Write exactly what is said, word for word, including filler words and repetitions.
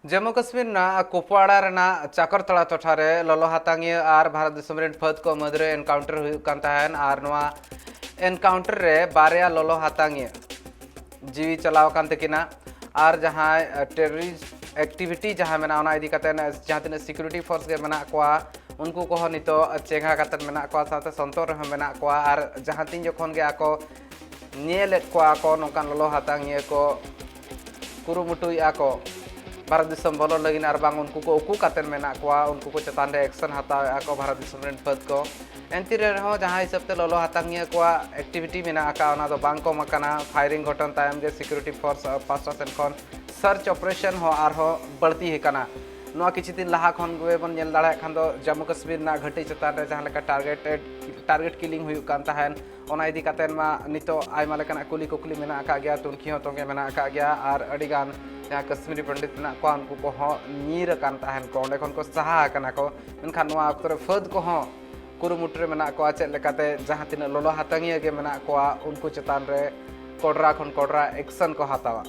ᱡᱟᱢᱢᱩ ᱠᱟᱥᱢᱤᱨ ᱨᱮᱱᱟᱜ ᱠᱩᱯᱣᱟᱲᱟ ᱨᱮᱱᱟᱜ ᱪᱟᱠᱚᱨᱛᱟᱲᱟ ᱴᱚᱴᱷᱟ ᱨᱮ ᱞᱚᱞᱚ ᱦᱟᱛᱟᱝᱤᱭᱟᱹ ᱟᱨ ᱵᱷᱟᱨᱚᱛ ᱫᱤᱥᱚᱢ ᱨᱮᱱ ᱯᱷᱟᱹᱫ ᱠᱚ ᱢᱟᱹᱫᱽᱨᱮ ᱮᱱᱠᱟᱣᱩᱱᱴᱟᱨ ᱦᱩᱭᱩᱜ ᱠᱟᱱ ᱛᱟᱦᱮᱸᱱ ᱟᱨ ᱱᱚᱣᱟ ᱮᱱᱠᱟᱣᱩᱱᱴᱟᱨ ᱨᱮ ᱵᱟᱨᱭᱟ ᱞᱚᱞᱚ ᱦᱟᱛᱟᱝᱤᱭᱟᱹ ᱡᱤᱣᱤ ᱪᱟᱞᱟᱣ ᱟᱠᱟᱱ ᱛᱟᱹᱠᱤᱱᱟ᱾ ᱟᱨ ᱡᱟᱦᱟᱸᱭ ᱴᱮᱨᱚᱨᱤᱥᱴ ᱮᱠᱴᱤᱵᱷᱤᱴᱤ ᱡᱟᱦᱟᱸ ᱢᱮᱱᱟᱜᱼᱟ, ᱚᱱᱟ ᱤᱫᱤ ᱠᱟᱛᱮ ᱡᱟᱦᱟᱸ ᱛᱤᱱᱟᱹᱜ ᱥᱤᱠᱩᱨᱤᱴᱤ ᱯᱷᱳᱨᱥ ᱜᱮ ᱢᱮᱱᱟᱜ ᱠᱚᱣᱟ, ᱩᱱᱠᱩ ᱠᱚᱦᱚᱸ ᱱᱤᱛᱚᱜ ᱪᱮᱸᱜᱷᱟ ᱠᱟᱛᱮ ᱢᱮᱱᱟᱜ ᱠᱚᱣᱟ, ᱥᱟᱶᱛᱮ ᱥᱚᱱᱛᱚᱨ ᱨᱮᱦᱚᱸ ᱢᱮᱱᱟᱜ ᱠᱚᱣᱟ᱾ ᱟᱨ ᱡᱟᱦᱟᱸ ᱛᱤᱱ ᱡᱚᱠᱷᱚᱱ ᱜᱮ ᱟᱠᱚ ᱧᱮᱞᱮᱫ ᱠᱚᱣᱟ ᱠᱚ ᱱᱚᱝᱠᱟᱱ ᱞᱚᱞᱚ ᱦᱟᱛᱟᱝᱤᱭᱟᱹ ᱠᱚ ᱠᱩᱨᱩᱢᱩᱴᱩᱭᱮᱫᱼᱟ ᱠᱚ ᱵᱷᱟᱨᱚᱛ ᱫᱤᱥᱚᱢ ᱵᱚᱞᱚ ᱞᱟᱹᱜᱤᱫ, ᱟᱨ ᱵᱟᱝ ᱩᱱᱠᱩ ᱠᱚ ᱩᱠᱩ ᱠᱟᱛᱮ ᱢᱮᱱᱟᱜ ᱠᱚᱣᱟ, ᱩᱱᱠᱩ ᱠᱚ ᱪᱮᱛᱟᱱ ᱨᱮ ᱮᱠᱥᱚᱱ ᱦᱟᱛᱟᱣᱮᱫᱼᱟ ᱠᱚ ᱵᱷᱟᱨᱚᱛ ᱫᱤᱥᱚᱢ ᱨᱮᱱ ᱯᱷᱟᱹᱫ ᱠᱚ᱾ ᱮᱱᱛᱮ ᱨᱮᱦᱚᱸ ᱡᱟᱦᱟᱸ ᱦᱤᱥᱟᱹᱵ ᱛᱮ ᱞᱚᱞᱚ ᱦᱟᱛᱟᱝᱤᱭᱟᱹ ᱠᱚᱣᱟᱜ ᱮᱠᱴᱤᱵᱷᱤᱴᱤ ᱢᱮᱱᱟᱜ ᱟᱠᱟᱫ, ᱚᱱᱟ ᱫᱚ ᱵᱟᱝ ᱠᱚᱢ ᱟᱠᱟᱱᱟ᱾ ᱯᱷᱟᱭᱨᱤᱝ ᱜᱷᱚᱴᱚᱱ ᱛᱟᱭᱚᱢ ᱜᱮ ᱥᱤᱠᱩᱨᱤᱴᱤ ᱯᱷᱳᱨᱥ ᱯᱟᱥᱴᱟ ᱥᱮᱱ ᱠᱷᱚᱱ ᱥᱟᱨᱪ ᱚᱯᱟᱨᱮᱥᱚᱱ ᱦᱚᱸ ᱟᱨᱦᱚᱸ ᱵᱟᱹᱲᱛᱤ ᱟᱠᱟᱱᱟ᱾ ᱱᱚᱣᱟ ᱠᱤᱪᱷᱩ ᱫᱤᱱ ᱞᱟᱦᱟ ᱠᱷᱚᱱ ᱜᱮ ᱵᱚᱱ ᱧᱮᱞ ᱫᱟᱲᱮᱭᱟᱜ ᱠᱷᱟᱱ ᱫᱚ ᱡᱟᱢᱢᱩ ᱠᱟᱥᱢᱤᱨ ᱨᱮᱱᱟᱜ ᱜᱷᱟᱹᱴᱤ ᱪᱮᱛᱟᱱ ᱨᱮ ᱡᱟᱦᱟᱸ ᱞᱮᱠᱟ ᱴᱟᱨᱜᱮᱴᱮᱰ ᱴᱟᱨᱜᱮᱴ ᱠᱤᱞᱤᱝ ᱦᱩᱭᱩᱜ ᱠᱟᱱ ᱛᱟᱦᱮᱸᱱ, ᱚᱱᱟ ᱤᱫᱤ ᱠᱟᱛᱮ ᱢᱟ ᱱᱤᱛᱚᱜ ᱟᱭᱢᱟ ᱞᱮᱠᱟᱱᱟᱜ ᱠᱩᱞᱤ ᱠᱩᱠᱞᱤ ᱢᱮᱱᱟᱜ ᱟᱠᱟᱫ ᱜᱮᱭᱟ, ᱛᱩᱱᱠᱷᱤ ᱦᱚᱸ ᱛᱚᱸᱜᱮ ᱢᱮᱱᱟᱜ ᱟᱠᱟᱫ ᱜᱮᱭᱟ᱾ ᱟᱨ ᱟᱹᱰᱤ ᱜᱟᱱ ᱡᱟᱦᱟᱸ ᱠᱟᱥᱢᱤᱨᱤ ᱯᱚᱱᱰᱤᱛ ᱢᱮᱱᱟᱜ ᱠᱚᱣᱟ, ᱩᱱᱠᱩ ᱠᱚᱦᱚᱸ ᱧᱤᱨ ᱟᱠᱟᱱ ᱛᱟᱦᱮᱸᱱ ᱠᱚ, ᱚᱸᱰᱮ ᱠᱷᱚᱱ ᱠᱚ ᱥᱟᱦᱟ ᱟᱠᱟᱱᱟ ᱠᱚ᱾ ᱢᱮᱱᱠᱷᱟᱱ ᱱᱚᱣᱟ ᱚᱠᱛᱚ ᱨᱮ ᱯᱷᱟᱹᱫ ᱠᱚᱦᱚᱸ ᱠᱩᱨᱩᱢᱩᱴᱩ ᱨᱮ ᱢᱮᱱᱟᱜ ᱠᱚᱣᱟ, ᱪᱮᱫ ᱞᱮᱠᱟᱛᱮ ᱡᱟᱦᱟᱸ ᱛᱤᱱᱟᱹᱜ ᱞᱚᱞᱚ ᱦᱟᱛᱟᱝᱤᱭᱟᱹ ᱜᱮ ᱢᱮᱱᱟᱜ ᱠᱚᱣᱟ, ᱩᱱᱠᱩ ᱪᱮᱛᱟᱱ ᱨᱮ ᱠᱚᱰᱨᱟ ᱠᱷᱚᱱ ᱠᱚᱰᱨᱟ ᱮᱠᱥᱚᱱ ᱠᱚ ᱦᱟᱛᱟᱣᱟ᱾